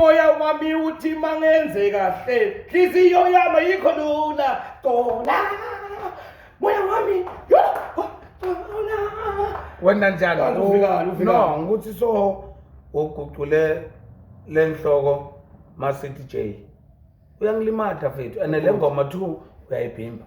Umoya wami uthi mangenze kahle, nhliziyo yami ayikho lula. Xola moya wami, yo, xola. Wena njani? Kanti uvikani, uvikani? No, ngikuthi so uguqule lenhloko masithi J. Uyangilimata mfethu and le ngoma 2 uyayibhimba.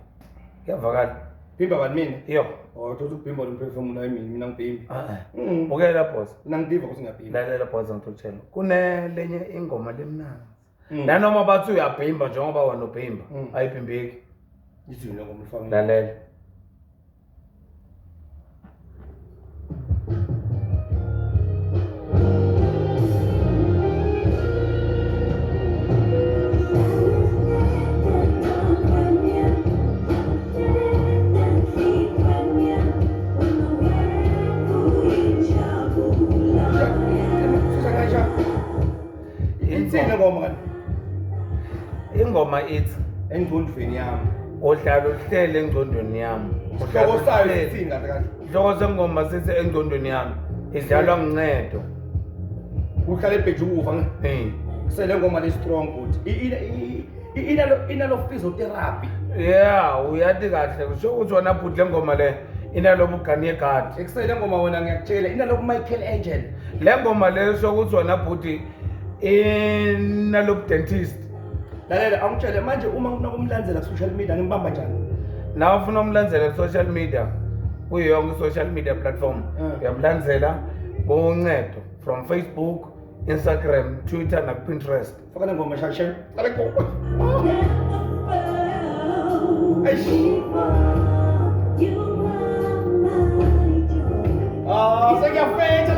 Kuyavakala. Bhimba bani mina? Iyo. Oh, thothi ukubhimba lo mphefumulo hayi mina, mina ngibhimbi. Ah. Mm. Bukela boss. Mina ngidiva ukuthi ngiyabhimba. Lalela boss ngikutshela. Kunelenye ingoma lemnandi. Mm. Nanoma bathi uyabhimba njengoba wena ubhimba, ayibhimbeki. Izwi le ngoma ifaka. Lalela. Ithini le ngoma kanti? Ingoma ithi Engqondweni yami. Uhlala uhlele engqondweni yami. Isihloko sayo sithini kahle kahle? Isihloko sengoma sithi engqondweni yami. Idlalwa ngincedo. Uhlala ebheja ukufa nge. Eh. Sele ngoma le strong good. Inalo physiotherapy. Yeah, uyathi kahle kusho ukuthi wena bhuti le ngoma le inalobu gani yegadi. Ekusele ngoma wena ngiyakutshela inalobu Michael Angel. Le ngoma le kusho ukuthi wena bhuti inalobu dentist. Lalela angitshele manje uma ngifuna ukumlandzela ku social media ngimbamba njani? Nawe ufuna umlandzela ku social media kuyo yonke i-social media platform uyamlandzela kuncedo from Facebook, Instagram, Twitter naku-Pinterest. Faka le ngoma shashe. Faka le ngoma. Eish. Ah, sengiyafetha.